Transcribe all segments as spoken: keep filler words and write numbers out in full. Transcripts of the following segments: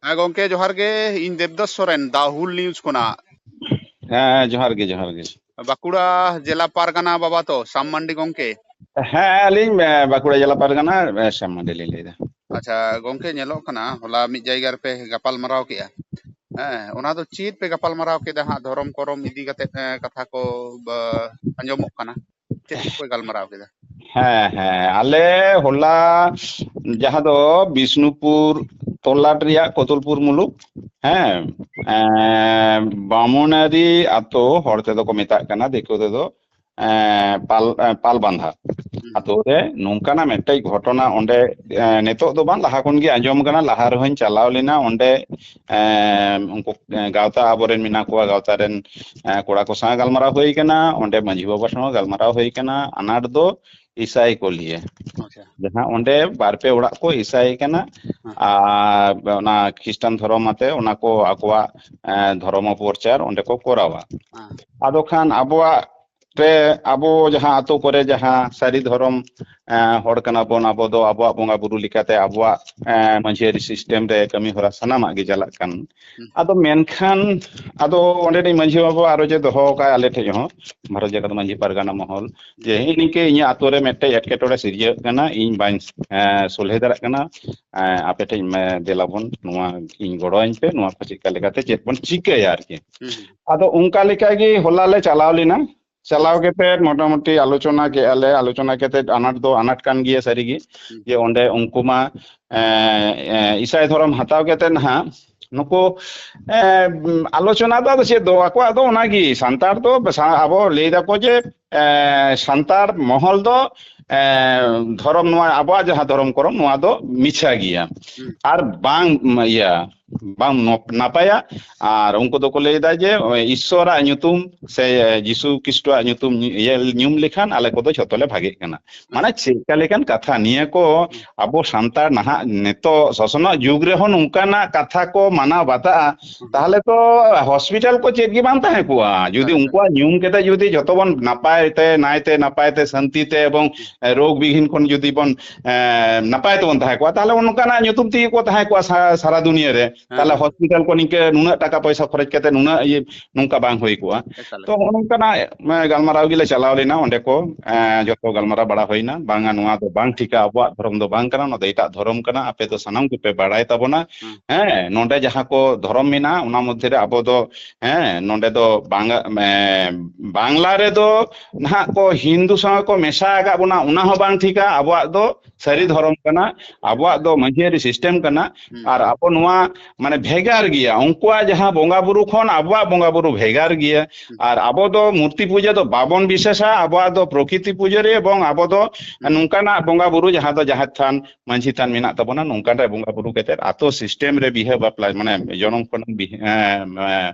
ᱦᱮᱸ ᱜᱚᱝᱠᱮ, ᱡᱚᱦᱟᱨ ᱜᱮ᱾ ᱤᱧ ᱫᱮᱵᱫᱟᱥ ᱥᱚᱨᱮᱱ, ᱫᱟ ᱦᱩᱞ ᱱᱤᱭᱩᱡᱽ ᱠᱷᱚᱱᱟᱜ᱾ ᱦᱮᱸ, ᱡᱚᱦᱟᱨ ᱜᱮ, ᱡᱚᱦᱟᱨ ᱜᱮ᱾ ᱵᱟᱸᱠᱩᱲᱟ ᱡᱮᱞᱟ ᱯᱟᱨᱜᱟᱱᱟ ᱵᱟᱵᱟ ᱛᱚ, ᱥᱟᱢ ᱢᱟᱱᱰᱤ ᱜᱚᱝᱠᱮ? ᱦᱮᱸ, ᱟᱹᱞᱤᱧ, ᱮ, ᱵᱟᱸᱠᱩᱲᱟ ᱡᱮᱞᱟ ᱯᱟᱨᱜᱟᱱᱟ, ᱮ, ᱥᱟᱢ ᱢᱟᱱᱰᱤ ᱞᱤᱧ ᱞᱟᱹᱭᱫᱟ᱾ ᱟᱪᱪᱷᱟ ᱜᱚᱝᱠᱮ, ᱧᱮᱞᱚᱜ ᱠᱟᱱᱟ ᱦᱚᱞᱟ ᱢᱤᱫ ᱡᱟᱭᱜᱟ ᱨᱮᱯᱮ ᱜᱟᱯᱟᱞ ᱢᱟᱨᱟᱣ ᱠᱮᱜᱼᱟ᱾ ᱦᱮᱸ, ᱚᱱᱟ ᱫᱚ ᱪᱮᱫ ᱯᱮ ᱜᱟᱯᱟᱞ ᱢᱟᱨᱟᱣ ᱠᱮᱫᱟ ᱦᱟᱸᱜ, ᱫᱷᱚᱨᱚᱢ ᱠᱚᱨᱚᱢ ᱤᱫᱤ ᱠᱟᱛᱮ, ᱮ, ᱠᱟᱛᱷᱟ ᱠᱚ, ᱵᱟ, ᱟᱸᱡᱚᱢᱚᱜ ᱠᱟᱱᱟ? ᱪᱮᱫ ᱠᱚᱯᱮ ᱜᱟᱞᱢᱟᱨᱟᱣ ᱠᱮᱫᱟ? ᱦᱮᱸ, ᱦᱮᱸ, ᱟᱞᱮ ᱦᱚᱞᱟ ᱡᱟᱦᱟᱸ ᱫᱚ ᱵᱤᱥᱱᱩᱯᱩᱨ ᱛᱚᱞᱟᱴ ᱨᱮᱭᱟᱜ ᱠᱚᱛᱩᱞᱯᱩᱨ ᱢᱩᱞᱩᱠ, ᱦᱮᱸ, ᱮᱸ, ᱵᱟᱢᱩᱱᱟᱨᱤ ᱟᱛᱳ, ᱦᱚᱲ ᱛᱮᱫᱚ ᱠᱚ ᱢᱮᱛᱟᱜ ᱠᱟᱱᱟ, ᱫᱤᱠᱩ ᱛᱮᱫᱚ, ᱮᱸ, ᱯᱟᱞ-, ᱮᱸ, ᱯᱟᱞᱵᱟᱸᱫᱷᱟ ᱦᱩᱸ᱾ ᱟᱛᱳ ᱨᱮ ᱱᱚᱝᱠᱟᱱᱟᱜ ᱢᱤᱫᱴᱮᱡ ᱜᱷᱚᱴᱚᱱᱟ ᱚᱸᱰᱮ, ᱮᱸ, ᱱᱤᱛᱚᱜ ᱫᱚ ᱵᱟᱝ, ᱞᱟᱦᱟ ᱠᱷᱚᱱ ᱜᱮ ᱟᱸᱡᱚᱢ ᱠᱟᱱᱟ, ᱞᱟᱦᱟ ᱨᱮᱦᱚᱧ ᱪᱟᱞᱟᱣ ᱞᱮᱱᱟ ᱚᱸᱰᱮ, ᱮᱸ, ᱩᱱᱠᱩ, ᱮᱸ, ᱜᱟᱶᱛᱟ ᱟᱵᱚᱨᱮᱱ ᱢᱮᱱᱟᱜ ᱠᱚᱣᱟ, ᱜᱟᱶᱛᱟ ᱨᱮᱱ, ᱮᱸ, ᱠᱚᱲᱟ ᱠᱚ ᱥᱟᱶ ᱜᱟᱞᱢᱟᱨᱟᱣ ᱦᱩᱭ ᱠᱟᱱᱟ, ᱚᱸᱰᱮ ᱢᱟᱹᱡᱷᱤ ᱵᱟᱵᱟ ᱥᱟᱶ ᱜᱟᱞᱢᱟᱨᱟᱣ ᱦᱩᱭ ᱠᱟᱱᱟ, ᱟᱱᱟᱴ ᱫᱚ ᱤᱥᱟᱭ ᱠᱚ ᱞᱤᱭᱮ᱾ ᱟᱪᱪᱷᱟ᱾ ᱡᱟᱦᱟᱸ ᱚᱸᱰᱮ ᱵᱟᱨ ᱯᱮ ᱚᱲᱟᱜ ᱠᱚ ᱤᱥᱟᱭ ᱠᱟᱱᱟ, ᱦᱮᱸ᱾ ᱟᱨ ᱚᱱᱟ ᱠᱷᱨᱤᱥᱴᱟᱱ ᱫᱷᱚᱨᱚᱢ ᱟᱛᱮ ᱚᱱᱟ ᱠᱚ ᱟᱠᱚᱣᱟᱜ, ᱮᱸ, ᱫᱷᱚᱨᱚᱢ ᱯᱨᱚᱪᱟᱨ ᱚᱸᱰᱮ ᱠᱚ ᱠᱚᱨᱟᱣᱟ᱾ ᱦᱮᱸ᱾ ᱟᱫᱚ ᱠᱷᱟᱱ ᱟᱵᱚᱣᱟᱜ ᱨᱮ, ᱟᱵᱚ ᱡᱟᱦᱟᱸ ᱟᱛᱳ ᱠᱚᱨᱮ ᱡᱟᱦᱟᱸ ᱥᱟᱹᱨᱤ ᱫᱷᱚᱨᱚᱢ, ᱮᱸ, ᱦᱚᱲ ᱠᱟᱱᱟ ᱵᱚᱱ, ᱟᱵᱚ ᱫᱚ ᱟᱵᱚᱣᱟᱜ ᱵᱚᱸᱜᱟ ᱵᱩᱨᱩ ᱞᱮᱠᱟᱛᱮ ᱟᱵᱚᱣᱟᱜ, ᱮᱸ, ᱢᱟᱹᱡᱷᱤ ᱟᱹᱨᱤ ᱥᱤᱥᱴᱮᱢ ᱨᱮ ᱠᱟᱹᱢᱤ ᱦᱚᱨᱟ ᱥᱟᱱᱟᱢᱟᱜ ᱜᱮ ᱪᱟᱞᱟᱜ ᱠᱟᱱ᱾ ᱦᱩᱸ᱾ ᱟᱫᱚ ᱢᱮᱱᱠᱷᱟᱱ ᱟᱫᱚ ᱚᱸᱰᱮᱱᱤᱡ ᱢᱟᱹᱡᱷᱤ ᱵᱟᱵᱟ ᱟᱨᱚ ᱡᱮ ᱫᱚᱦᱚ ᱟᱠᱟᱫ ᱟᱞᱮ ᱴᱷᱮᱡ ᱦᱚᱸ, ᱵᱷᱟᱨᱚᱛ ᱡᱟᱠᱟᱛ ᱢᱟᱹᱡᱷᱤ ᱯᱟᱨᱜᱟᱱᱟ ᱢᱚᱦᱚᱞ, ᱡᱮ ᱦᱮᱸ, ᱱᱤᱝᱠᱟᱹ ᱤᱧᱟᱹᱜ ᱟᱛᱳ ᱨᱮ ᱢᱤᱫᱴᱮᱡ ᱮᱴᱠᱮᱴᱚᱬᱮ ᱥᱤᱨᱡᱟᱹᱜ ᱠᱟᱱᱟ, ᱤᱧ ᱵᱟᱹᱧ, ᱮᱸ, ᱥᱚᱞᱦᱮ ᱫᱟᱲᱮᱭᱟᱜ ᱠᱟᱱᱟ, ᱮᱸ, ᱟᱯᱮ ᱴᱷᱮᱡ ᱢᱮ-, ᱫᱮᱞᱟ ᱵᱚᱱ ᱱᱚᱣᱟ ᱤᱧ ᱜᱚᱲᱚ ᱟᱹᱧ ᱯᱮ, ᱱᱚᱣᱟ ᱠᱚ ᱪᱮᱫ ᱞᱮᱠᱟ ᱞᱮᱠᱟᱛᱮ ᱪᱮᱫ ᱵᱚᱱ ᱪᱤᱠᱟᱹᱭᱟ ᱟᱨᱠᱤ᱾ ᱦᱩᱸ, ᱦᱩᱸ᱾ ᱟᱫᱚ ᱚᱱᱠᱟ ᱞᱮᱠᱟ ᱜᱮ ᱦᱚᱞᱟ ᱞᱮ ᱪᱟᱞᱟᱣ ᱞᱮᱱᱟ᱾ ᱪᱟᱞᱟᱣ ᱠᱟᱛᱮᱫ ᱢᱚᱴᱟᱢᱩᱴᱤ ᱟᱞᱳᱪᱚᱱᱟ ᱠᱮᱜᱼᱟ ᱞᱮ, ᱟᱞᱳᱪᱚᱱᱟ ᱠᱟᱛᱮᱫ ᱟᱱᱟᱴ ᱫᱚ ᱟᱱᱟᱴ ᱠᱟᱱ ᱜᱮᱭᱟ ᱥᱟᱹᱨᱤᱜᱮ, ᱦᱩᱸ᱾ ᱡᱮ ᱚᱸᱰᱮ ᱩᱱᱠᱩ ᱢᱟ, ᱮᱸ, ᱮᱸ, ᱤᱥᱟᱭ ᱫᱷᱚᱨᱚᱢ ᱦᱟᱛᱟᱣ ᱠᱟᱛᱮᱫ ᱱᱟᱦᱟᱜ ᱱᱩᱠᱩ, ᱮᱸ, ᱟᱞᱳᱪᱚᱱᱟ ᱫᱚ ᱟᱫᱚ ᱪᱮᱫ ᱫᱚ ᱟᱠᱚᱣᱟᱜ ᱫᱚ ᱚᱱᱟᱜᱮ, ᱥᱟᱱᱛᱟᱲ ᱫᱚ ᱥᱟ-, ᱟᱵᱚ ᱞᱟᱹᱭ ᱫᱟᱠᱚ ᱡᱮ, ᱮᱸ, ᱥᱟᱱᱛᱟᱲ ᱢᱚᱦᱚᱞ ᱫᱚ, ᱮᱸ, ᱫᱷᱚᱨᱚᱢ, ᱱᱚᱣᱟ ᱟᱵᱚᱣᱟᱜ ᱡᱟᱦᱟᱸ ᱫᱷᱚᱨᱚᱢ ᱠᱚᱨᱚᱢ, ᱱᱚᱣᱟ ᱫᱚ ᱢᱤᱪᱷᱟ ᱜᱮᱭᱟ᱾ ᱦᱩᱸ᱾ ᱟᱨ ᱵᱟᱝ, ᱤᱭᱟᱹ, ᱵᱟᱝ ᱱᱚᱯ-, ᱱᱟᱯᱟᱭᱟ᱾ ᱟᱨ ᱩᱱᱠᱩ ᱫᱚᱠᱚ ᱞᱟᱹᱭᱫᱟ ᱡᱮ ᱤᱥᱥᱚᱨᱟᱜ ᱧᱩᱛᱩᱢ ᱥᱮ ᱡᱤᱥᱩ ᱠᱷᱨᱤᱥᱴᱚᱣᱟᱜ ᱧᱩᱛᱩᱢ ᱧᱩ-, ᱤᱭᱟᱹ ᱧᱩᱢ ᱞᱮᱠᱷᱟᱱ ᱟᱞᱮ ᱠᱚᱫᱚ ᱡᱷᱚᱛᱚ ᱞᱮ ᱵᱷᱟᱜᱮᱜ ᱠᱟᱱᱟ᱾ ᱢᱟᱱᱮ ᱪᱮᱫ ᱞᱮᱠᱟ ᱞᱮᱠᱟᱱ ᱠᱟᱛᱷᱟ ᱱᱤᱭᱟᱹ ᱠᱚ? ᱟᱵᱚ ᱥᱟᱱᱛᱟᱲ ᱱᱟᱦᱟᱜ ᱱᱤᱛᱚᱜ ᱥᱚᱥᱱᱚᱜ ᱡᱩᱜᱽ ᱨᱮᱦᱚᱸ ᱱᱚᱝᱠᱟᱱᱟᱜ ᱠᱟᱛᱷᱟ ᱠᱚ ᱢᱟᱱᱟᱣ ᱵᱟᱛᱟᱜᱼᱟ, ᱛᱟᱦᱚᱞᱮ ᱛᱚ ᱦᱚᱥᱯᱤᱴᱟᱞ ᱠᱚ ᱪᱮᱫ ᱜᱮ ᱵᱟᱝ ᱛᱟᱦᱮᱸ ᱠᱚᱜᱼᱟ᱾ ᱡᱩᱫᱤ ᱩᱱᱠᱩᱣᱟᱜ ᱧᱩᱢ ᱠᱟᱛᱮ ᱡᱩᱫᱤ ᱡᱷᱚᱛᱚ ᱵᱚᱱ ᱱᱟᱯᱟᱭ ᱛᱮ, ᱱᱟᱭ ᱛᱮ, ᱱᱟᱯᱟᱭ ᱛᱮ, ᱥᱟᱱᱛᱤ ᱛᱮ ᱮᱵᱚᱝ, ᱮ, ᱨᱳᱜᱽ ᱵᱤᱜᱷᱤᱱ ᱠᱷᱚᱱ ᱡᱩᱫᱤ ᱵᱚᱱ, ᱮ, ᱱᱟᱯᱟᱭ ᱛᱮᱵᱚᱱ ᱛᱟᱦᱮᱸ ᱠᱚᱜᱼᱟ, ᱛᱟᱦᱚᱞᱮ ᱚᱱᱠᱟᱱᱟᱜ ᱧᱩᱛᱩᱢ ᱛᱮᱜᱮ ᱠᱚ ᱛᱟᱦᱮᱸ ᱠᱚᱜᱼᱟ ᱥᱟ-, ᱥᱟᱨᱟ ᱫᱩᱱᱤᱭᱟᱹ ᱨᱮ᱾ ᱦᱮᱸ, ᱛᱟᱦᱚᱞᱮ ᱦᱮᱸ᱾ ᱦᱚᱥᱯᱤᱴᱟᱞ ᱠᱚ ᱱᱤᱝᱠᱟᱹ ᱱᱩᱱᱟᱹᱜ ᱴᱟᱠᱟ ᱯᱚᱭᱥᱟ ᱠᱷᱚᱨᱚᱪ ᱠᱟᱛᱮ ᱱᱩᱱᱟᱹᱜ ᱤᱭᱟᱹ ᱱᱚᱝᱠᱟ ᱵᱟᱝ ᱦᱩᱭ ᱠᱚᱜᱼᱟ᱾ ᱮᱠᱟᱞ, ᱛᱚ, ᱮᱠᱟᱞ᱾ ᱱᱚᱜᱼᱚ ᱱᱚᱝᱠᱟᱱᱟᱜ, ᱮ, ᱜᱟᱞᱢᱟᱨᱟᱣ ᱜᱮᱞᱮ ᱪᱟᱞᱟᱣ ᱞᱮᱱᱟ ᱚᱸᱰᱮ ᱠᱚ, ᱮ, ᱡᱚᱛᱚ ᱜᱟᱞᱢᱟᱨᱟᱣ ᱵᱟᱲᱟ ᱦᱩᱭᱱᱟ, ᱵᱟᱝᱟ ᱱᱚᱣᱟ ᱫᱚ ᱵᱟᱝ ᱴᱷᱤᱠᱟ, ᱟᱵᱚᱣᱟᱜ ᱫᱷᱚᱨᱚᱢ ᱫᱚ ᱵᱟᱝ ᱠᱟᱱᱟ, ᱱᱚᱣᱟ ᱫᱚ ᱮᱴᱟᱜ ᱫᱷᱚᱨᱚᱢ ᱠᱟᱱᱟ, ᱟᱯᱮ ᱫᱚ ᱥᱟᱱᱟᱢ ᱜᱮᱯᱮ ᱵᱟᱲᱟᱭ ᱛᱟᱵᱚᱱᱟ᱾ ᱦᱩᱸ᱾ ᱦᱮᱸ, ᱱᱚᱰᱮ ᱡᱟᱦᱟᱸ ᱠᱚ ᱫᱷᱚᱨᱚᱢ ᱢᱮᱱᱟᱜᱼᱟ, ᱚᱱᱟ ᱢᱚᱫᱽᱫᱷᱮ ᱨᱮ ᱟᱵᱚ ᱫᱚ, ᱦᱮᱸ, ᱱᱚᱰᱮ ᱫᱚ ᱵᱟᱝ, ᱮ, ᱵᱟᱝᱞᱟ ᱨᱮᱫᱚ ᱱᱟᱦᱟᱜ ᱠᱚ ᱦᱤᱱᱫᱩ ᱥᱟᱶ ᱠᱚ ᱢᱮᱥᱟ ᱟᱠᱟᱫ ᱵᱚᱱᱟ, ᱚᱱᱟ ᱦᱚᱸ ᱵᱟᱝ ᱴᱷᱤᱠᱟ, ᱟᱵᱚᱣᱟᱜ ᱫᱚ ᱥᱟᱹᱨᱤ ᱫᱷᱚᱨᱚᱢ ᱠᱟᱱᱟ, ᱟᱵᱚᱣᱟᱜ ᱫᱚ ᱢᱟᱹᱡᱷᱤ ᱟᱹᱨᱤ ᱥᱤᱥᱴᱮᱢ ᱠᱟᱱᱟ᱾ ᱦᱩᱸ᱾ ᱟᱨ ᱟᱵᱚ ᱱᱚᱣᱟ ᱢᱟᱱᱮ ᱵᱷᱮᱜᱟᱨ ᱜᱮᱭᱟ, ᱩᱱᱠᱩᱣᱟᱜ ᱡᱟᱦᱟᱸ ᱵᱚᱸᱜᱟ ᱵᱩᱨᱩ ᱠᱷᱚᱱ ᱟᱵᱚᱣᱟᱜ ᱵᱚᱸᱜᱟ ᱵᱩᱨᱩ ᱵᱷᱮᱜᱟᱨ ᱜᱮᱭᱟ᱾ ᱦᱩᱸ᱾ ᱟᱨ ᱟᱵᱚ ᱫᱚ ᱢᱩᱨᱛᱤ ᱯᱩᱡᱟᱹ ᱫᱚ ᱵᱟᱵᱚᱱ ᱵᱤᱥᱮᱥᱟ, ᱟᱵᱚᱣᱟᱜ ᱫᱚ ᱯᱨᱚᱠᱨᱤᱛᱤ ᱯᱩᱡᱟᱹ ᱨᱮ, ᱮᱵᱚᱝ ᱟᱵᱚ ᱫᱚ ᱦᱩᱸ᱾ ᱱᱚᱝᱠᱟᱱᱟᱜ ᱵᱚᱸᱜᱟ ᱵᱩᱨᱩ ᱡᱟᱦᱟᱸ ᱫᱚ ᱡᱟᱦᱮᱨ ᱛᱷᱟᱱ, ᱢᱟᱹᱡᱷᱤ ᱛᱷᱟᱱ ᱢᱮᱱᱟᱜ ᱛᱟᱵᱚᱱᱟ, ᱱᱚᱝᱠᱟᱱ ᱨᱮ ᱵᱚᱸᱜᱟ ᱵᱩᱨᱩ ᱠᱟᱛᱮᱫ ᱟᱛᱳ ᱥᱤᱥᱴᱮᱢ ᱨᱮ ᱵᱤᱦᱟᱹ ᱵᱟᱯᱞᱟ, ᱢᱟᱱᱮ ᱡᱚᱱᱚᱢ ᱠᱷᱚᱱ ᱵᱤᱦᱟᱹ, ᱮᱸ,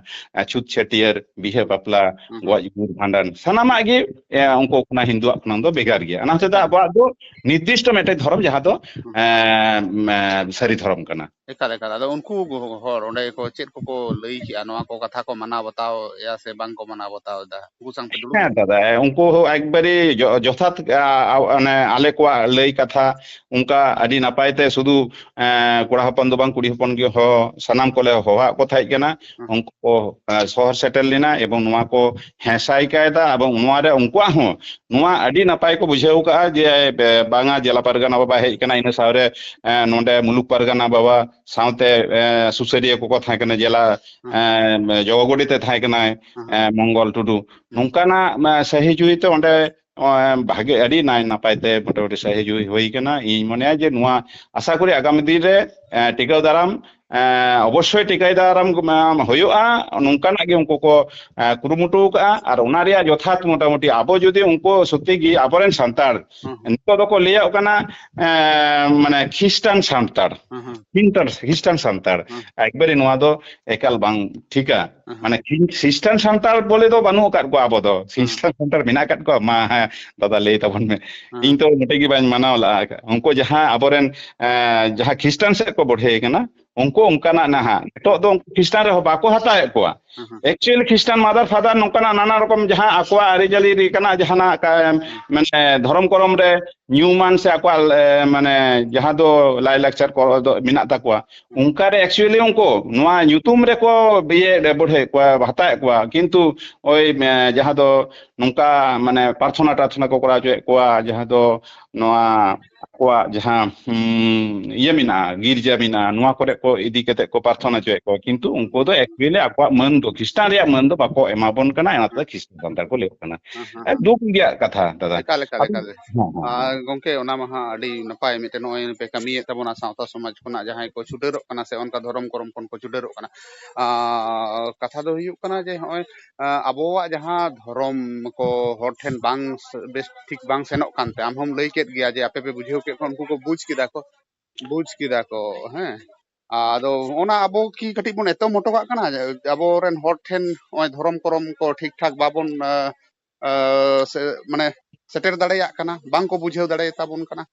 ᱮᱸ, ᱪᱷᱩᱛ ᱪᱷᱟᱹᱴᱭᱟᱹᱨ, ᱵᱤᱦᱟᱹ ᱵᱟᱯᱞᱟ, ᱦᱩᱸ᱾ ᱜᱚᱡ ᱜᱩᱨ ᱵᱷᱟᱸᱰᱟᱱ, ᱥᱟᱱᱟᱢᱟᱜ ᱜᱮ, ᱮᱸ, ᱩᱱᱠᱩ ᱠᱷᱚᱱᱟᱜ ᱦᱤᱱᱫᱩᱣᱟᱜ ᱠᱷᱚᱱᱟᱜ ᱫᱚ ᱵᱷᱮᱜᱟᱨ ᱜᱮᱭᱟ᱾ ᱚᱱᱟ ᱦᱚᱛᱮᱡ ᱛᱮ ᱮᱠᱟᱞ᱾ ᱟᱵᱚᱣᱟᱜ ᱫᱚ ᱱᱤᱨᱫᱤᱥᱴᱚ ᱢᱤᱫᱴᱮᱡ ᱫᱷᱚᱨᱚᱢ ᱡᱟᱦᱟᱸ ᱫᱚ, ᱦᱩᱸ᱾ ᱮᱸ, ᱮᱸ, ᱥᱟᱹᱨᱤ ᱫᱷᱚᱨᱚᱢ ᱠᱟᱱᱟ᱾ ᱮᱠᱟᱞ, ᱮᱠᱟᱞ᱾ ᱟᱫᱚ ᱩᱱᱠᱩ ᱦᱚᱲ ᱚᱸᱰᱮ ᱠᱚ ᱪᱮᱫ ᱠᱚᱠᱚ ᱞᱟᱹᱭ ᱠᱮᱜᱼᱟ? ᱱᱚᱣᱟ ᱠᱚ ᱠᱟᱛᱷᱟ ᱠᱚ ᱢᱟᱱᱟᱣ ᱵᱟᱛᱟᱣ ᱮᱫᱟ ᱥᱮ ᱵᱟᱝ ᱠᱚ ᱢᱟᱱᱟᱣ ᱵᱟᱛᱟᱣ ᱮᱫᱟ? ᱩᱱᱠᱩ ᱥᱟᱶ ᱯᱮ ᱫᱩᱲᱩᱵ ᱦᱮᱸ ᱞᱮᱱᱟ? ᱫᱟᱫᱟ, ᱩᱱᱠᱩ ᱦᱚᱸ ᱮᱠᱵᱟᱨᱮ ᱡᱚ-, ᱡᱚᱛᱷᱟᱛ, ᱟ, ᱟ, ᱚᱱᱮ ᱟᱞᱮ ᱠᱚᱣᱟᱜ ᱞᱟᱹᱭ ᱠᱟᱛᱷᱟ ᱚᱱᱠᱟ ᱟᱹᱰᱤ ᱱᱟᱯᱟᱭ ᱛᱮ ᱥᱩᱫᱷᱩ, ᱮ, ᱠᱚᱲᱟ ᱦᱚᱯᱚᱱ ᱫᱚ ᱵᱟᱝ, ᱠᱩᱲᱤ ᱦᱚᱯᱚᱱ ᱜᱮ ᱦᱚᱸ ᱥᱟᱱᱟᱢ ᱠᱚᱞᱮ ᱦᱚᱦᱚᱣᱟᱜ ᱠᱚ ᱛᱟᱦᱮᱸ ᱠᱟᱱᱟ᱾ ᱦᱮᱸ᱾ ᱩᱱᱠᱩ ᱠᱚ, ᱮ, ᱥᱚᱦᱚᱨ ᱥᱮᱴᱮᱨ ᱞᱮᱱᱟ ᱮᱵᱚᱝ ᱱᱚᱣᱟ ᱠᱚ ᱦᱮᱸᱥᱟᱭ ᱠᱟᱭᱫᱟ ᱮᱵᱚᱝ ᱱᱚᱣᱟ ᱨᱮ ᱩᱱᱠᱩᱣᱟᱜ ᱦᱚᱸ ᱱᱚᱣᱟ ᱟᱹᱰᱤ ᱱᱟᱯᱟᱭ ᱠᱚ ᱵᱩᱡᱷᱟᱹᱣ ᱠᱟᱜᱼᱟ ᱡᱮ, ᱮ, ᱵᱟᱝᱟ ᱡᱮᱞᱟ ᱯᱟᱨᱜᱟᱱᱟ ᱵᱟᱵᱟ ᱦᱮᱡ ᱠᱟᱱᱟ, ᱤᱱᱟᱹ ᱥᱟᱶᱨᱮ, ᱮ, ᱱᱚᱰᱮ ᱢᱩᱞᱩᱠ ᱯᱟᱨᱜᱟᱱᱟ ᱵᱟᱵᱟ ᱥᱟᱶᱛᱮ, ᱮ, ᱥᱩᱥᱟᱹᱨᱤᱭᱟᱹ ᱠᱚᱠᱚ ᱛᱟᱦᱮᱸ ᱠᱟᱱᱟ, ᱡᱮᱞᱟ, ᱦᱮᱸ᱾ ᱮ, ᱡᱚᱜᱚ ᱜᱚᱰᱮᱛ ᱮ ᱛᱟᱦᱮᱸ ᱠᱟᱱᱟᱭ, ᱦᱮᱸ, ᱮ, ᱦᱮᱸ᱾ ᱢᱚᱝᱜᱚᱞ ᱴᱩᱰᱩ᱾ ᱦᱩᱸ᱾ ᱱᱚᱝᱠᱟᱱᱟᱜ, ᱮ, ᱥᱟᱹᱦᱤ ᱡᱩᱦᱤ ᱛᱮ ᱚᱸᱰᱮ, ᱮ, ᱵᱷᱟᱜᱮ, ᱟᱹᱰᱤ ᱱᱟᱭ ᱱᱟᱯᱟᱭ ᱛᱮ ᱢᱚᱴᱟᱢᱩᱴᱤ ᱥᱟᱹᱦᱤ ᱡᱩᱦᱤ ᱦᱩᱭ ᱠᱟᱱᱟ᱾ ᱤᱧ ᱢᱚᱱᱮᱭᱟ ᱡᱮ ᱱᱚᱣᱟ ᱟᱥᱟ ᱠᱚᱨᱤ ᱟᱜᱟᱢᱤ ᱫᱤᱱ ᱨᱮ, ᱮ, ᱴᱤᱠᱟᱹᱣ ᱫᱟᱨᱟᱢ ᱮᱸ, ᱚᱵᱚᱥᱥᱳᱭ ᱴᱤᱠᱟᱹᱭ ᱫᱟᱨᱟᱢ, ᱮᱸ, ᱦᱩᱭᱩᱜᱼᱟ, ᱱᱚᱝᱠᱟᱱᱟᱜ ᱜᱮ ᱩᱱᱠᱩ ᱠᱚ, ᱮᱸ, ᱠᱩᱨᱩᱢᱩᱴᱩ ᱟᱠᱟᱫᱼᱟ᱾ ᱟᱨ ᱚᱱᱟ ᱨᱮᱭᱟᱜ ᱡᱚᱛᱷᱟᱛ ᱢᱚᱴᱟᱢᱩᱴᱤ ᱟᱵᱚ ᱡᱩᱫᱤ ᱩᱱᱠᱩ ᱥᱚᱛᱭᱤ ᱜᱮ ᱟᱵᱚᱨᱮᱱ ᱥᱟᱱᱛᱟᱲ, ᱦᱩᱸ, ᱦᱩᱸ᱾ ᱱᱤᱛᱚᱜ ᱫᱚᱠᱚ ᱞᱟᱹᱭᱟᱜ ᱠᱟᱱᱟ, ᱮᱸ, ᱢᱟᱱᱮ ᱠᱷᱨᱤᱥᱴᱟᱱ ᱥᱟᱱᱛᱟᱲ, ᱦᱩᱸ, ᱦᱩᱸ᱾ ᱠᱷᱨᱤᱥᱴᱟᱱ, ᱠᱷᱨᱤᱥᱴᱟᱱ ᱥᱟᱱᱛᱟᱲ᱾ ᱦᱩᱸ᱾ ᱮᱠᱵᱟᱨᱮ ᱱᱚᱣᱟ ᱫᱚ ᱮᱠᱟᱞ ᱵᱟᱝ ᱴᱷᱤᱠᱟ᱾ ᱦᱩᱸ, ᱦᱩᱸ᱾ ᱢᱟᱱᱮ ᱠᱷᱨᱤ-, ᱠᱷᱨᱤᱥᱴᱟᱱ ᱥᱟᱱᱛᱟᱲ ᱵᱚᱞᱮ ᱫᱚ ᱵᱟᱹᱱᱩᱜ ᱟᱠᱟᱫ ᱠᱚᱣᱟ ᱟᱵᱚ ᱫᱚ᱾ ᱦᱩᱸ᱾ ᱠᱷᱨᱤᱥᱴᱟᱱ ᱥᱟᱱᱛᱟᱲ ᱢᱮᱱᱟᱜ ᱟᱠᱟᱫ ᱠᱚᱣᱟ? ᱢᱟ, ᱦᱮᱸ, ᱫᱟᱫᱟ, ᱞᱟᱹᱭ ᱛᱟᱵᱚᱱ ᱢᱮ᱾ ᱦᱩᱸ᱾ ᱤᱧ ᱛᱚ ᱢᱚᱴᱮ ᱜᱮ ᱵᱟᱹᱧ ᱢᱟᱱᱟᱣ ᱞᱟᱜᱼᱟ᱾ ᱩᱱᱠᱩ ᱡᱟᱦᱟᱸ ᱟᱵᱚᱨᱮᱱ, ᱮᱸ, ᱡᱟᱦᱟᱸ ᱠᱷᱨᱤᱥᱴᱟᱱ ᱥᱮᱫ ᱠᱚ ᱵᱚᱲᱦᱮ ᱠᱟᱱᱟ, ᱩᱱᱠᱩ ᱚᱱᱠᱟᱱᱟᱜ ᱱᱟᱦᱟᱜ ᱱᱤᱛᱚᱜ ᱫᱚ ᱩᱱᱠᱩ ᱠᱷᱨᱤᱥᱴᱟᱱ ᱨᱮᱦᱚᱸ ᱵᱟᱠᱚ ᱦᱟᱛᱟᱣᱮᱫ ᱠᱚᱣᱟ᱾ ᱦᱩᱸ, ᱦᱩᱸ᱾ Actually ᱠᱷᱨᱤᱥᱴᱟᱱ ᱢᱟᱫᱟᱨ ᱯᱷᱟᱫᱟᱨ ᱱᱚᱝᱠᱟᱱᱟᱜ ᱱᱟᱱᱟ ᱨᱚᱠᱚᱢ ᱡᱟᱦᱟᱸ ᱟᱠᱚᱣᱟᱜ ᱟᱹᱨᱤᱪᱟᱹᱞᱤ ᱨᱮ ᱠᱟᱱᱟ, ᱡᱟᱦᱟᱱᱟᱜ ᱠᱟ-, ᱦᱩᱸ᱾ ᱢᱟᱱᱮ ᱫᱷᱚᱨᱚᱢ ᱠᱚᱨᱚᱢ ᱨᱮ ᱧᱩᱢᱟᱱ ᱥᱮ ᱟᱠᱚᱣᱟᱜ, ᱮ, ᱢᱟᱱᱮ ᱡᱟᱦᱟᱸ ᱫᱚ ᱞᱟᱭᱞᱟᱠᱪᱟᱨ ᱠᱚ ᱫᱚ ᱢᱮᱱᱟᱜ ᱛᱟᱠᱚᱣᱟ, ᱦᱩᱸ᱾ ᱚᱱᱠᱟ ᱨᱮ actually ᱩᱱᱠᱩ ᱱᱚᱣᱟ ᱧᱩᱛᱩᱢ ᱨᱮᱠᱚ ᱤᱭᱟᱹ ᱵᱚᱲᱦᱮ ᱠᱚᱣᱟ, ᱦᱟᱛᱟᱣᱮᱫ ᱠᱚᱣᱟ, ᱠᱤᱱᱛᱩ ᱳᱭ, ᱮ, ᱡᱟᱦᱟᱸ ᱫᱚ ᱱᱚᱝᱠᱟ ᱢᱟᱱᱮ ᱯᱨᱟᱨᱛᱷᱚᱱᱟ ᱴᱟᱨᱛᱷᱚᱱᱟ ᱠᱚ ᱠᱚᱨᱟᱣ ᱦᱚᱪᱚᱭᱮᱫ ᱠᱚᱣᱟ, ᱡᱟᱦᱟᱸ ᱫᱚ ᱱᱚᱣᱟ ᱟᱠᱚᱣᱟᱜ ᱡᱟᱦᱟᱸ, ᱦᱩᱸ, ᱤᱭᱟᱹ ᱢᱮᱱᱟᱜᱼᱟ, ᱜᱤᱨᱡᱟᱹ ᱢᱮᱱᱟᱜᱼᱟ, ᱱᱚᱣᱟ ᱠᱚᱨᱮ ᱠᱚ ᱤᱫᱤ ᱠᱟᱛᱮ ᱠᱚ ᱯᱨᱟᱨᱛᱷᱚᱱᱟ ᱦᱚᱪᱚᱭᱮᱫ ᱠᱚᱣᱟ, ᱠᱤᱱᱛᱩ ᱩᱱᱠᱩ ᱫᱚ actually ᱟᱠᱚᱣᱟᱜ ᱢᱟᱹᱱ ᱫᱚ, ᱠᱷᱨᱤᱥᱴᱟᱱ ᱨᱮᱭᱟᱜ ᱢᱟᱹᱱ ᱫᱚ ᱵᱟᱠᱚ ᱮᱢᱟ ᱵᱚᱱ ᱠᱟᱱᱟ, ᱚᱱᱟᱛᱮ ᱠᱷᱨᱤᱥᱴᱟᱱ ᱥᱟᱱᱛᱟᱲ ᱠᱚ ᱞᱟᱹᱭᱚᱜ ᱠᱟᱱᱟ᱾ ᱦᱮᱸ, ᱦᱮᱸ, ᱮ, ᱦᱮᱸ᱾ ᱫᱩᱠ ᱨᱮᱭᱟᱜ ᱠᱟᱛᱷᱟ, ᱫᱟᱫᱟ᱾ ᱮᱠᱟᱞ, ᱮᱠᱟᱞ, ᱟᱫᱚ, ᱮᱠᱟᱞ᱾ ᱦᱮᱸ, ᱦᱮᱸ, ᱟᱨ ᱦᱮᱸ᱾ ᱜᱚᱝᱠᱮ, ᱚᱱᱟ ᱢᱟ ᱦᱟᱸᱜ ᱟᱹᱰᱤ ᱱᱟᱯᱟᱭ ᱢᱤᱫᱴᱮᱱ ᱱᱚᱜᱼᱚᱭ ᱯᱮ ᱠᱟᱹᱢᱤᱭᱮᱫ ᱛᱟᱵᱚᱱᱟ, ᱥᱟᱶᱛᱟ ᱥᱚᱢᱟᱡᱽ ᱠᱷᱚᱱᱟᱜ ᱡᱟᱦᱟᱸᱭ ᱠᱚ ᱪᱷᱩᱰᱟᱹᱨᱚᱜ ᱠᱟᱱᱟ ᱥᱮ ᱚᱱᱠᱟ ᱫᱷᱚᱨᱚᱢ ᱠᱚᱨᱚᱢ ᱠᱷᱚᱱ ᱠᱚ ᱪᱷᱩᱰᱟᱹᱨᱚᱜ ᱠᱟᱱᱟ᱾ ᱟᱨ ᱠᱟᱛᱷᱟ ᱫᱚ ᱦᱩᱭᱩᱜ ᱠᱟᱱᱟ ᱡᱮ ᱦᱚᱸᱜᱼᱚᱭ, ᱟ, ᱟᱵᱚᱣᱟᱜ ᱡᱟᱦᱟᱸ ᱫᱷᱚᱨᱚᱢ ᱠᱚ ᱦᱚᱲ ᱴᱷᱮᱱ ᱵᱟᱝ ᱥ-, ᱵᱮᱥ ᱴᱷᱤᱠ ᱵᱟᱝ ᱥᱮᱱᱚᱜ ᱠᱟᱱᱛᱮ, ᱟᱢ ᱦᱚᱸᱢ ᱞᱟᱹᱭ ᱠᱮᱫ ᱜᱮᱭᱟ ᱡᱮ ᱟᱯᱮ ᱯᱮ ᱵᱩᱡᱷᱟᱹᱣ ᱠᱮᱫ ᱠᱷᱟᱱ ᱩᱱᱠᱩ ᱠᱚ ᱵᱩᱡᱽ ᱠᱮᱫᱟ ᱠᱚ, ᱵᱩᱡᱽ ᱠᱮᱫᱟ ᱠᱚ, ᱦᱮᱸ᱾ ᱟᱫᱚ ᱚᱱᱟ ᱟᱵᱚ ᱠᱤ ᱠᱟᱹᱴᱤᱡ ᱵᱚᱱ ᱮᱛᱚᱢ ᱦᱚᱴᱚ ᱠᱟᱜ ᱠᱟᱱᱟ? ᱟᱵᱚᱨᱮᱱ ᱦᱚᱲ ᱴᱷᱮᱱ ᱱᱚᱜᱼᱚᱭ ᱫᱷᱚᱨᱚᱢ ᱠᱚᱨᱚᱢ ᱠᱚ ᱴᱷᱤᱠ ᱴᱷᱟᱠ ᱵᱟᱵᱚᱱ, ᱟ, ᱟ, ᱥᱮ, ᱢᱟᱱᱮ ᱥᱮᱴᱮᱨ ᱫᱟᱲᱮᱭᱟᱜ ᱠᱟᱱᱟ, ᱵᱟᱝ ᱠᱚ ᱵᱩᱡᱷᱟᱹᱣ ᱫᱟᱲᱮᱭᱟᱛᱟᱵᱚᱱ ᱠᱟᱱᱟ᱾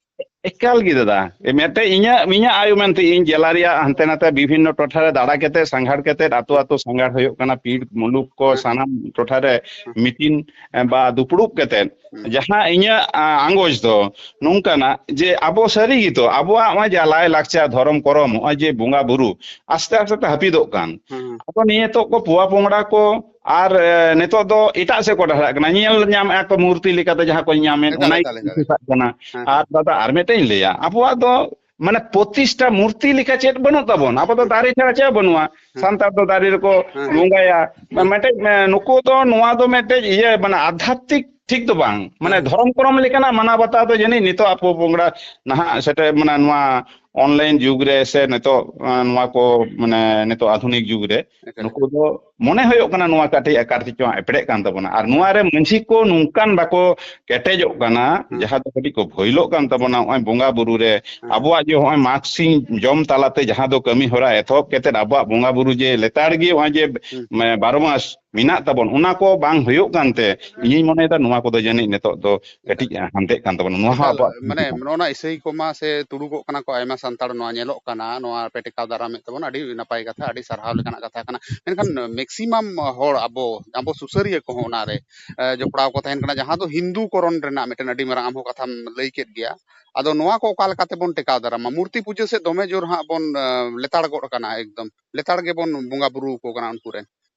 ᱮᱠᱟᱞ ᱜᱮ ᱫᱟᱫᱟ, ᱢᱤᱫᱴᱮᱡ ᱤᱧᱟᱹᱜ, ᱤᱧᱟᱹᱜ ᱟᱭ ᱩᱢᱟᱹᱱ ᱛᱮ ᱤᱧ ᱡᱮᱞᱟ ᱨᱮᱭᱟᱜ ᱦᱟᱱᱛᱮ ᱱᱟᱛᱮ ᱵᱤᱵᱷᱤᱱᱱᱚ ᱴᱚᱴᱷᱟ ᱨᱮ ᱫᱟᱬᱟ ᱠᱟᱛᱮ, ᱥᱟᱸᱜᱷᱟᱨ ᱠᱟᱛᱮ, ᱟᱛᱳ ᱟᱛᱳ ᱥᱟᱸᱜᱷᱟᱨ ᱦᱩᱭᱩᱜ ᱠᱟᱱᱟ, ᱯᱤᱲ ᱢᱩᱞᱩᱠ ᱠᱚ ᱦᱮᱸ᱾ ᱥᱟᱱᱟᱢ ᱴᱚᱴᱷᱟ ᱨᱮ ᱦᱮᱸ᱾ ᱢᱤᱴᱤᱝ, ᱮ, ᱵᱟ ᱫᱩᱯᱲᱩᱵ ᱠᱟᱛᱮ, ᱦᱮᱸ᱾ ᱡᱟᱦᱟᱸ ᱤᱧᱟᱹᱜ, ᱟ, ᱟᱸᱜᱚᱪ ᱫᱚ ᱱᱚᱝᱠᱟᱱᱟᱜ ᱡᱮ ᱟᱵᱚ ᱥᱟᱹᱨᱤ ᱜᱮᱛᱚ ᱟᱵᱚᱣᱟᱜ ᱱᱚᱜᱼᱚᱭ ᱡᱮ ᱞᱟᱭ ᱞᱟᱠᱪᱟᱨ, ᱫᱷᱚᱨᱚᱢ ᱠᱚᱨᱚᱢ, ᱱᱚᱜᱼᱚᱭ ᱡᱮ ᱵᱚᱸᱜᱟ ᱵᱩᱨᱩ ᱟᱥᱛᱮ ᱟᱥᱛᱮ ᱛᱮ ᱦᱟᱹᱯᱤᱫᱚᱜ ᱠᱟᱱ᱾ ᱦᱮᱸ᱾ ᱟᱫᱚ ᱱᱤᱭᱟᱹ ᱱᱤᱛᱚᱜ ᱠᱚ ᱯᱚᱣᱟ ᱯᱚᱝᱲᱟ ᱠᱚ ᱟᱨ, ᱮ, ᱱᱤᱛᱚᱜ ᱫᱚ ᱮᱴᱟᱜ ᱥᱮᱫ ᱠᱚ ᱰᱟᱦᱨᱟᱜ ᱠᱟᱱᱟ, ᱧᱮᱞ ᱧᱟᱢᱮᱫᱼᱟ ᱠᱚ ᱢᱩᱨᱛᱤ ᱞᱮᱠᱟᱛᱮ ᱡᱟᱦᱟᱸ ᱠᱚ ᱧᱟᱢᱮᱫ, ᱮᱠᱟᱞ, ᱚᱱᱟ ᱮᱠᱟᱞ, ᱜᱮᱠᱚ ᱮᱠᱟᱞ᱾ ᱠᱩᱥᱤᱭᱟᱜ ᱠᱟᱱᱟ᱾ ᱦᱮᱸ, ᱟᱨ ᱦᱮᱸ᱾ ᱫᱟᱫᱟ, ᱟᱨ ᱢᱤᱫᱴᱮᱱ ᱤᱧ ᱞᱟᱹᱭᱟ, ᱟᱵᱚᱣᱟᱜ ᱫᱚ ᱢᱟᱱᱮ ᱯᱨᱚᱛᱤᱥᱴᱷᱟ ᱢᱩᱨᱛᱤ ᱞᱮᱠᱟ ᱪᱮᱫ ᱵᱟᱹᱱᱩᱜ ᱛᱟᱵᱚᱱ, ᱟᱵᱚ ᱫᱚ ᱫᱟᱨᱮ ᱪᱷᱟᱲᱟ ᱪᱮᱫ ᱵᱟᱹᱱᱩᱜᱼᱟ᱾ ᱦᱮᱸ᱾ ᱥᱟᱱᱛᱟᱲ ᱫᱚ ᱫᱟᱨᱮ ᱨᱮᱠᱚ ᱦᱮᱸ, ᱦᱮᱸ᱾ ᱵᱚᱸᱜᱟᱭᱟ᱾ ᱦᱮᱸ᱾ ᱢᱤᱫᱴᱮᱡ, ᱮ, ᱱᱩᱠᱩ ᱫᱚ, ᱱᱚᱣᱟ ᱫᱚ ᱢᱤᱫᱴᱮᱡ ᱤᱭᱟᱹ, ᱢᱟᱱᱮ ᱟᱫᱷᱟᱛᱢᱤᱠ ᱴᱷᱤᱠ ᱫᱚ ᱵᱟᱝ, ᱢᱟᱱᱮ ᱦᱮᱸ᱾ ᱫᱷᱚᱨᱚᱢ ᱠᱚᱨᱚᱢ ᱞᱮᱠᱟᱱᱟᱜ ᱢᱟᱱᱟᱣ ᱵᱟᱛᱟᱣ ᱫᱚ ᱡᱟᱹᱱᱤᱡ ᱱᱤᱛᱚᱜ ᱟᱵᱚ ᱯᱚᱝᱲᱟ ᱱᱟᱦᱟᱜ ᱥᱮᱴᱮᱨ, ᱢᱟᱱᱮ ᱱᱚᱣᱟ online ᱡᱩᱜᱽ ᱨᱮ ᱥᱮ ᱱᱤᱛᱚᱜ, ᱟᱸ, ᱱᱚᱣᱟ ᱠᱚ, ᱢᱟᱱᱮ, ᱱᱤᱛᱚᱜ ᱟᱫᱷᱩᱱᱤᱠ ᱡᱩᱜᱽ ᱨᱮ ᱮᱠᱟᱞ᱾ ᱱᱩᱠᱩ ᱫᱚ ᱢᱚᱱᱮ ᱦᱩᱭᱩᱜ ᱠᱟᱱᱟ ᱱᱚᱣᱟ ᱠᱟᱹᱴᱤᱡ ᱟᱠᱟᱨ ᱛᱮᱪᱚ ᱮᱯᱲᱮᱜ ᱠᱟᱱ ᱛᱟᱵᱚᱱᱟ᱾ ᱟᱨ ᱱᱚᱣᱟ ᱨᱮ ᱢᱟᱹᱡᱷᱤ ᱠᱚ ᱱᱚᱝᱠᱟᱱ ᱵᱟᱠᱚ ᱠᱮᱴᱮᱡᱚᱜ ᱠᱟᱱᱟ, ᱦᱩᱸ᱾ ᱡᱟᱦᱟᱸ ᱫᱚ ᱠᱟᱹᱴᱤᱡ ᱠᱚ ᱵᱷᱚᱭᱞᱚᱜ ᱠᱟᱱ ᱛᱟᱵᱚᱱᱟ ᱱᱚᱜᱼᱚᱭ ᱵᱚᱸᱜᱟ ᱵᱩᱨᱩ ᱨᱮ᱾ ᱦᱩᱸ᱾ ᱟᱵᱚᱣᱟᱜ ᱡᱮ ᱱᱚᱜᱼᱚᱭ ᱢᱟᱜᱽ ᱥᱤᱧ ᱡᱚᱢ ᱛᱟᱞᱟᱛᱮ ᱡᱟᱦᱟᱸ ᱫᱚ ᱠᱟᱹᱢᱤ ᱦᱚᱨᱟ ᱮᱛᱚᱦᱚᱵ ᱠᱟᱛᱮᱫ ᱟᱵᱚᱣᱟᱜ ᱵᱚᱸᱜᱟ ᱵᱩᱨᱩ ᱡᱮ ᱞᱮᱛᱟᱲ ᱜᱮ ᱱᱚᱜᱼᱚᱭ ᱡᱮ, ᱦᱩᱸ᱾ ᱢᱮ-, ᱵᱟᱨᱚ ᱢᱟᱥ ᱢᱮᱱᱟᱜ ᱛᱟᱵᱚᱱ, ᱚᱱᱟ ᱠᱚ ᱵᱟᱝ ᱦᱩᱭᱩᱜ ᱠᱟᱱᱛᱮ, ᱦᱩᱸ᱾ ᱤᱧᱤᱧ ᱢᱚᱱᱮᱭᱮᱫᱟ ᱱᱚᱣᱟ ᱠᱚᱫᱚ ᱡᱟᱹᱱᱤᱡ ᱱᱤᱛᱚᱜ ᱫᱚ ᱮᱠᱟᱞ᱾ ᱠᱟᱹᱴᱤᱡ ᱦᱟᱱᱛᱮᱜ ᱠᱟᱱ ᱛᱟᱵᱚᱱᱟ᱾ ᱱᱚᱣᱟ ᱦᱚᱸ ᱮᱠᱟᱞ, ᱟᱵᱚᱣᱟᱜ ᱢᱟᱱᱮ, ᱱᱚᱜᱼᱚ ᱱᱟ ᱤᱥᱟᱹᱭ ᱠᱚᱢᱟ ᱥᱮ ᱛᱩᱲᱩᱠᱚᱜ ᱠᱟᱱᱟ ᱠᱚ ᱟᱭᱢᱟ ᱥᱟᱱᱛᱟᱲ, ᱱᱚᱣᱟ ᱧᱮᱞᱚᱜ ᱠᱟᱱᱟ, ᱱᱚᱣᱟ ᱯᱮ ᱴᱮᱠᱟᱣ ᱫᱟᱨᱟᱢᱮᱫ ᱛᱟᱵᱚᱱᱟ, ᱟᱹᱰᱤ ᱱᱟᱯᱟᱭ ᱠᱟᱛᱷᱟ, ᱟᱹᱰᱤ ᱥᱟᱨᱦᱟᱣ ᱞᱮᱠᱟᱱᱟᱜ ᱠᱟᱛᱷᱟ ᱠᱟᱱᱟ᱾ ᱢᱮᱱᱠᱷᱟᱱ maximum ᱦᱚᱲ ᱟᱵᱚ, ᱟᱵᱚ ᱥᱩᱥᱟᱹᱨᱤᱭᱟᱹ ᱠᱚᱦᱚᱸ ᱚᱱᱟᱨᱮ, ᱮ, ᱡᱚᱯᱲᱟᱣ ᱠᱚ ᱛᱟᱦᱮᱱ ᱠᱟᱱᱟ, ᱡᱟᱦᱟᱸ ᱫᱚ ᱦᱤᱱᱫᱩ ᱠᱚᱨᱚᱱ ᱨᱮᱱᱟᱜ ᱢᱤᱫᱴᱮᱱ ᱟᱹᱰᱤ ᱢᱟᱨᱟᱝ ᱟᱢ ᱦᱚᱸ ᱠᱟᱛᱷᱟᱢ ᱞᱟᱹᱭ ᱠᱮᱫ ᱜᱮᱭᱟ᱾ ᱟᱫᱚ ᱱᱚᱣᱟ ᱠᱚ ᱚᱠᱟ ᱞᱮᱠᱟ ᱛᱮᱵᱚᱱ ᱴᱮᱠᱟᱣ ᱫᱟᱨᱟᱢᱟ? ᱢᱩᱨᱛᱤ ᱯᱩᱡᱟᱹ ᱥᱮᱫ ᱫᱚᱢᱮ ᱡᱳᱨ ᱦᱟᱸᱜ ᱵᱚᱱ, ᱮ, ᱞᱮᱛᱟᱲ ᱜᱚᱫ ᱟᱠᱟᱱᱟ, ᱮᱠᱫᱚᱢ ᱞᱮᱛᱟᱲ ᱜᱮᱵᱚᱱ ᱵᱚᱸᱜᱟ ᱵᱩᱨᱩ ᱟᱠᱚ ᱠᱟᱱᱟ ᱩᱱᱠᱩ ᱨᱮᱱ᱾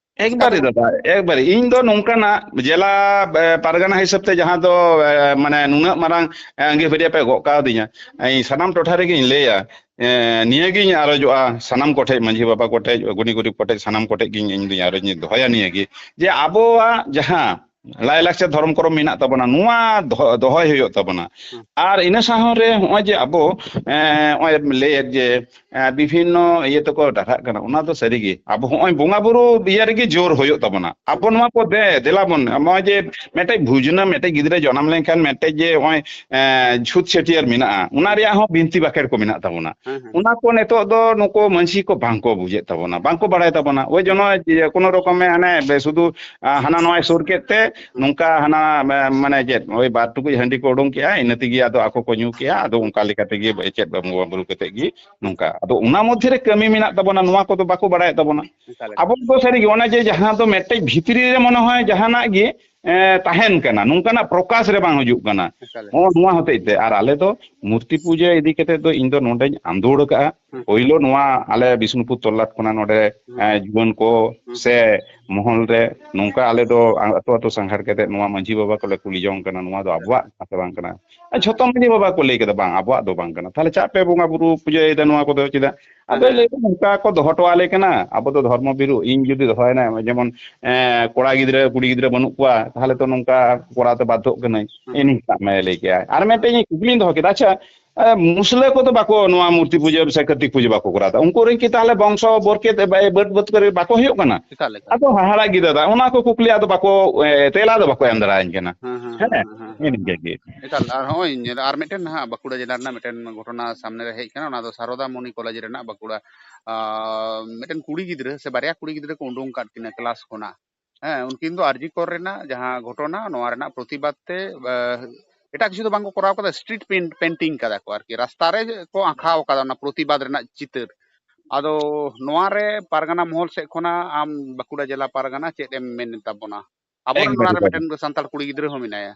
ᱪᱮᱠᱟ ᱮᱠᱵᱟᱨᱮ ᱛᱮᱵᱚᱱ ᱫᱟᱫᱟ, ᱮᱠᱵᱟᱨᱮ᱾ ᱤᱧ ᱫᱚ ᱱᱚᱝᱠᱟᱱᱟᱜ ᱡᱮᱞᱟ, ᱮ, ᱯᱟᱨᱜᱟᱱᱟ ᱦᱤᱥᱟᱹᱵ ᱛᱮ ᱡᱟᱦᱟᱸ ᱫᱚ, ᱮ, ᱢᱟᱱᱮ ᱱᱩᱱᱟᱹᱜ ᱢᱟᱨᱟᱝ, ᱮ, ᱟᱺᱜᱤᱵᱷᱟᱹᱨᱤᱭᱟᱹ ᱯᱮ ᱜᱚᱜ ᱠᱟᱣᱫᱤᱧᱟ, ᱤᱧ ᱥᱟᱱᱟᱢ ᱴᱚᱴᱷᱟ ᱨᱮᱜᱮᱧ ᱞᱟᱹᱭᱟ, ᱮ, ᱱᱤᱭᱟᱹᱜᱤᱧ ᱟᱨᱚᱡᱚᱜᱼᱟ ᱥᱟᱱᱟᱢ ᱠᱚᱴᱷᱮᱡ, ᱢᱟᱹᱡᱷᱤ ᱵᱟᱵᱟ ᱠᱚᱴᱷᱮᱡ, ᱜᱩᱱᱤ ᱜᱩᱨᱤᱵ ᱠᱚᱴᱷᱮᱡ, ᱥᱟᱱᱟᱢ ᱠᱚᱴᱷᱮᱡ ᱜᱤᱧ ᱤᱧ ᱫᱩᱧ ᱟᱨᱚᱡᱤᱧ ᱫᱚᱦᱚᱭᱟ ᱱᱤᱭᱟᱹᱜᱮ, ᱡᱮ ᱟᱵᱚᱣᱟᱜ ᱡᱟᱦᱟᱸ ᱞᱟᱭᱼᱞᱟᱠᱪᱟᱨ ᱫᱷᱚᱨᱚᱢ ᱠᱚᱨᱚᱢ ᱢᱮᱱᱟᱜ ᱛᱟᱵᱚᱱᱟ, ᱱᱚᱣᱟ ᱫᱚᱦᱚ-, ᱫᱚᱦᱚᱭ ᱦᱩᱭᱩᱜ ᱛᱟᱵᱚᱱᱟ᱾ ᱦᱩᱸ᱾ ᱟᱨ ᱤᱱᱟᱹ ᱥᱟᱶ ᱨᱮ ᱦᱚᱸᱜᱼᱚᱭ ᱡᱮ ᱟᱵᱚ, ᱮ, ᱦᱚᱸᱜᱼᱚᱭ ᱮᱢ ᱞᱟᱹᱭᱮᱫ ᱡᱮ, ᱮ, ᱵᱤᱵᱷᱤᱱᱱᱚ ᱤᱭᱟᱹ ᱛᱮᱠᱚ ᱰᱟᱨᱦᱟᱜ ᱠᱟᱱᱟ, ᱚᱱᱟ ᱫᱚ ᱥᱟᱹᱨᱤᱜᱮ ᱟᱵᱚ ᱦᱚᱸᱜᱼᱚᱭ ᱵᱚᱸᱜᱟ ᱵᱩᱨᱩ ᱤᱭᱟᱹ ᱨᱮᱜᱮ ᱡᱳᱨ ᱦᱩᱭᱩᱜ ᱛᱟᱵᱚᱱᱟ᱾ ᱟᱵᱚ ᱱᱚᱣᱟ ᱠᱚ ᱫᱮ-, ᱫᱮᱞᱟ ᱵᱚᱱ, ᱱᱚᱜᱼᱚᱭ ᱡᱮ ᱢᱤᱫᱴᱮᱡ ᱵᱷᱩᱡᱽᱱᱟᱹ, ᱢᱤᱫᱴᱮᱡ ᱜᱤᱫᱽᱨᱟᱹ ᱡᱚᱱᱚᱢ ᱞᱮᱱᱠᱷᱟᱱ ᱢᱤᱫᱴᱮᱡ ᱡᱮ ᱱᱚᱜᱼᱚᱭ, ᱮ, ᱪᱷᱩᱛ ᱪᱷᱟᱹᱴᱭᱟᱹᱨ ᱢᱮᱱᱟᱜᱼᱟ, ᱚᱱᱟ ᱨᱮᱭᱟᱜ ᱦᱚᱸ ᱵᱤᱱᱛᱤ ᱵᱟᱠᱷᱮᱲ ᱠᱚ ᱢᱮᱱᱟᱜ ᱛᱟᱵᱚᱱᱟ᱾ ᱦᱮᱸ, ᱦᱮᱸ᱾ ᱚᱱᱟ ᱠᱚ ᱱᱤᱛᱚᱜ ᱫᱚ ᱱᱩᱠᱩ ᱢᱟᱹᱡᱷᱤ ᱠᱚ ᱵᱟᱝ ᱠᱚ ᱵᱩᱡᱮᱫ ᱛᱟᱵᱚᱱᱟ, ᱵᱟᱝ ᱠᱚ ᱵᱟᱲᱟᱭ ᱛᱟᱵᱚᱱᱟ᱾ ᱳᱭ ᱡᱮᱱᱚ ᱡᱮ ᱠᱳᱱᱳ ᱨᱚᱠᱚᱢᱮ ᱦᱟᱱᱮ ᱵᱮ-, ᱥᱩᱫᱷᱩ, ᱟ, ᱦᱟᱱᱟ ᱱᱚᱣᱟᱭ ᱥᱩᱨ ᱠᱮᱫ ᱛᱮ ᱦᱩᱸ᱾ ᱱᱚᱝᱠᱟ ᱦᱟᱱᱟ, ᱢᱟ-, ᱢᱟᱱᱮ ᱪᱮᱫ, ᱳᱭ ᱵᱟᱨ ᱴᱩᱠᱩᱡ ᱦᱟᱺᱰᱤ ᱠᱚ ᱩᱰᱩᱝ ᱠᱮᱜᱼᱟ, ᱤᱱᱟᱹ ᱛᱮᱜᱮ ᱟᱫᱚ ᱟᱠᱚ ᱠᱚ ᱧᱩ ᱠᱮᱜᱼᱟ, ᱟᱫᱚ ᱚᱱᱠᱟ ᱞᱮᱠᱟ ᱛᱮᱜᱮ ᱪᱮᱫ ᱵᱚᱸᱜᱟ ᱵᱩᱨᱩ ᱠᱟᱛᱮᱫ ᱜᱮ ᱱᱚᱝᱠᱟ᱾ ᱟᱫᱚ ᱚᱱᱟ ᱢᱚᱫᱽᱫᱷᱮ ᱨᱮ ᱠᱟᱹᱢᱤ ᱢᱮᱱᱟᱜ ᱛᱟᱵᱚᱱᱟ, ᱱᱚᱣᱟ ᱠᱚᱫᱚ ᱵᱟᱠᱚ ᱵᱟᱲᱟᱭᱮᱫ ᱛᱟᱵᱚᱱᱟ᱾ ᱮᱠᱟᱞ, ᱮᱠᱟᱞ᱾ ᱟᱵᱚ ᱫᱚ ᱥᱟᱹᱨᱤᱜᱮ ᱚᱱᱟ ᱡᱮ ᱡᱟᱦᱟᱸ ᱫᱚ ᱢᱤᱫᱴᱮᱡ ᱵᱷᱤᱛᱨᱤ ᱨᱮ ᱢᱚᱱᱮ ᱦᱚᱭ ᱡᱟᱦᱟᱱᱟᱜ ᱜᱮ, ᱮ, ᱛᱟᱦᱮᱱ ᱠᱟᱱᱟ, ᱱᱚᱝᱠᱟᱱᱟᱜ ᱯᱨᱚᱠᱟᱥ ᱨᱮ ᱵᱟᱝ ᱦᱤᱡᱩᱜ ᱠᱟᱱᱟ᱾ ᱮᱠᱟᱞ, ᱮᱠᱟᱞ᱾ ᱱᱚᱜᱼᱚ ᱱᱚᱣᱟ ᱦᱚᱛᱮᱡ ᱛᱮ᱾ ᱟᱨ ᱟᱞᱮ ᱫᱚ ᱢᱩᱨᱛᱤ ᱯᱩᱡᱟᱹ ᱤᱫᱤ ᱠᱟᱛᱮᱫ ᱫᱚ ᱤᱧ ᱫᱚ ᱱᱚᱰᱮᱧ ᱟᱸᱫᱳᱲ ᱟᱠᱟᱜᱼᱟ᱾ ᱦᱩᱸ᱾ ᱯᱳᱭᱞᱳ ᱱᱚᱣᱟ ᱟᱞᱮ ᱵᱤᱥᱱᱩᱯᱩᱨ ᱛᱚᱞᱞᱟᱴ ᱠᱷᱚᱱᱟᱜ ᱱᱚᱰᱮ, ᱦᱩᱸ᱾ ᱮ, ᱡᱩᱣᱟᱹᱱ ᱠᱚ ᱦᱩᱸ᱾ ᱥᱮ ᱢᱚᱦᱚᱞ ᱨᱮ ᱱᱚᱝᱠᱟ ᱟᱞᱮ ᱫᱚ ᱟᱹᱛᱩ ᱟᱹᱛᱩ ᱥᱟᱸᱜᱷᱟᱨ ᱠᱟᱛᱮᱫ ᱱᱚᱣᱟ ᱢᱟᱹᱡᱷᱤ ᱵᱟᱵᱟ ᱠᱚᱞᱮ ᱠᱩᱞᱤ ᱡᱚᱝ ᱠᱟᱱᱟ, ᱱᱚᱣᱟ ᱫᱚ ᱟᱵᱚᱣᱟᱜ ᱠᱟᱱᱟ ᱥᱮ ᱵᱟᱝ ᱠᱟᱱᱟ? ᱟᱨ ᱡᱷᱚᱛᱚ ᱢᱟᱹᱡᱷᱤ ᱵᱟᱵᱟ ᱠᱚ ᱞᱟᱹᱭ ᱠᱮᱫᱟ, "ᱵᱟᱝ, ᱟᱵᱚᱣᱟᱜ ᱫᱚ ᱵᱟᱝ ᱠᱟᱱᱟ᱾ ᱛᱟᱦᱞᱮ ᱪᱟᱜ ᱯᱮ ᱵᱚᱸᱜᱟ ᱵᱩᱨᱩ ᱯᱩᱡᱟᱹᱭᱮᱫᱟ ᱱᱚᱣᱟ ᱠᱚᱫᱚ ᱪᱮᱫᱟᱜ?" ᱟᱫᱚᱭ ᱦᱮᱸ᱾ ᱞᱟᱹᱭ ᱫᱟ, "ᱱᱚᱝᱠᱟ ᱠᱚ ᱫᱚᱦᱚ ᱦᱚᱴᱚ ᱟᱞᱮ ᱠᱟᱱᱟ, ᱟᱵᱚ ᱫᱚ ᱫᱷᱚᱨᱢᱚ ᱵᱤᱨᱩ, ᱤᱧ ᱡᱩᱫᱤ ᱫᱚᱦᱚᱭᱮᱱᱟ, ᱡᱮᱢᱚᱱ, ᱮ, ᱠᱚᱲᱟ ᱜᱤᱫᱽᱨᱟᱹ, ᱠᱩᱲᱤ ᱜᱤᱫᱽᱨᱟᱹ ᱵᱟᱹᱱᱩᱜ ᱠᱚᱣᱟ, ᱛᱟᱦᱞᱮ ᱛᱚ ᱱᱚᱝᱠᱟ ᱠᱚᱨᱟᱣ ᱛᱮ ᱵᱟᱫᱽᱫᱷᱚᱜ ᱠᱟᱹᱱᱟᱹᱧ᱾" ᱦᱩᱸ᱾ ᱮ ᱱᱤᱝᱠᱟ ᱢᱮ ᱞᱟᱹᱭ ᱠᱮᱜᱼᱟᱭ᱾ ᱟᱨ ᱢᱤᱫᱴᱮᱱ ᱤᱧ ᱠᱩᱠᱞᱤᱧ ᱫᱚᱦᱚ ᱠᱮᱫᱟ, ᱟᱪᱪᱷᱟ, ᱮ, ᱢᱩᱥᱞᱟᱹ ᱠᱚᱫᱚ ᱵᱟᱠᱚ, ᱱᱚᱣᱟ ᱢᱩᱨᱛᱤ ᱯᱩᱡᱟᱹ ᱥᱮ ᱠᱟᱹᱨᱛᱤᱠ ᱯᱩᱡᱟᱹ ᱵᱟᱠᱚ ᱠᱚᱨᱟᱣ ᱮᱫᱟ᱾ ᱩᱱᱠᱩ ᱨᱮᱱ ᱠᱤ ᱛᱟᱦᱚᱞᱮ ᱵᱚᱝᱥᱚ ᱵᱚᱨᱠᱮᱛ, ᱮ, ᱵᱟᱹᱫ ᱵᱟᱹᱫ ᱠᱚᱨᱮ ᱵᱟᱠᱚ ᱦᱩᱭᱩᱜ ᱠᱟᱱᱟ? ᱮᱠᱟᱞ, ᱮᱠᱟᱞ᱾ ᱟᱫᱚ ᱦᱟᱦᱟᱲᱟᱜ ᱜᱮ ᱫᱟᱫᱟ, ᱚᱱᱟ ᱠᱚ ᱠᱩᱠᱞᱤ ᱟᱫᱚ ᱵᱟᱠᱚ, ᱮ, ᱛᱮᱞᱟ ᱫᱚ ᱵᱟᱠᱚ ᱮᱢ ᱫᱟᱲᱮᱭᱟᱹᱧ ᱠᱟᱱᱟ᱾ ᱦᱮᱸ, ᱦᱮᱸ, ᱦᱮᱸ, ᱦᱮᱸ, ᱦᱮᱸ, ᱦᱮᱸ᱾ ᱤᱱᱠᱟᱹ ᱜᱮ᱾ ᱮᱠᱟᱞ, ᱟᱨ ᱦᱚᱸᱜᱼᱚᱭ ᱧᱮᱞ, ᱟᱨ ᱢᱤᱫᱴᱮᱱ ᱱᱟᱦᱟᱜ ᱵᱟᱸᱠᱩᱲᱟ ᱡᱮᱞᱟ ᱨᱮᱱᱟᱜ ᱢᱤᱫᱴᱮᱱ ᱜᱷᱚᱴᱚᱱᱟ ᱥᱟᱢᱱᱮ ᱨᱮ ᱦᱮᱡ ᱠᱟᱱᱟ, ᱚᱱᱟ ᱫᱚ ᱥᱟᱨᱚᱫᱟ ᱢᱚᱱᱤ ᱠᱚᱞᱮᱡᱽ ᱨᱮᱱᱟᱜ ᱵᱟᱸᱠᱩᱲᱟ, ᱟ, ᱢᱤᱫᱴᱮᱱ ᱠᱩᱲᱤ ᱜᱤᱫᱽᱨᱟᱹ ᱥᱮ ᱵᱟᱨᱭᱟ ᱠᱩᱲᱤ ᱜᱤᱫᱽᱨᱟᱹ ᱠᱚ ᱩᱰᱩᱝ ᱟᱠᱟᱫ ᱠᱤᱱᱟ ᱠᱞᱟᱥ ᱠᱷᱚᱱᱟᱜ᱾ ᱦᱮᱸ, ᱩᱱᱠᱤᱱ ᱫᱚ ᱟᱨᱡᱤ ᱠᱚᱨ ᱨᱮᱱᱟᱜ ᱡᱟᱦᱟᱸ ᱜᱷᱚᱴᱚᱱᱟ, ᱱᱚᱣᱟ ᱨᱮᱱᱟᱜ ᱯᱨᱚᱛᱤᱵᱟᱫ ᱛᱮ, ᱟ, ᱮᱴᱟᱜ ᱠᱤᱪᱷᱩ ᱫᱚ ᱵᱟᱝ ᱠᱚ ᱠᱚᱨᱟᱣ ᱠᱟᱫᱟ, street paint, painting ᱠᱟᱫᱟ ᱠᱚ ᱟᱨᱠᱤ, ᱨᱟᱥᱛᱟ ᱨᱮ ᱠᱚ ᱟᱸᱠᱷᱟᱣ ᱠᱟᱫᱟ ᱚᱱᱟ ᱯᱨᱚᱛᱤᱵᱟᱫ ᱨᱮᱱᱟᱜ ᱪᱤᱛᱟᱹᱨ᱾ ᱟᱫᱚ ᱱᱚᱣᱟ ᱨᱮ ᱯᱟᱨᱜᱟᱱᱟ ᱢᱚᱦᱚᱞ ᱥᱮᱫ ᱠᱷᱚᱱᱟᱜ ᱟᱢ ᱵᱟᱸᱠᱩᱲᱟ ᱡᱮᱞᱟ ᱯᱟᱨᱜᱟᱱᱟ ᱪᱮᱫ ᱮᱢ ᱢᱮᱱ ᱛᱟᱵᱚᱱᱟ? ᱟᱵᱚᱨᱮᱱ ᱚᱱᱟ ᱨᱮ ᱮᱠᱵᱟᱨᱮ᱾ ᱢᱤᱫᱴᱮᱱ ᱥᱟᱱᱛᱟᱲ ᱠᱩᱲᱤ ᱜᱤᱫᱽᱨᱟᱹ ᱦᱚᱸ ᱢᱮᱱᱟᱭᱟ᱾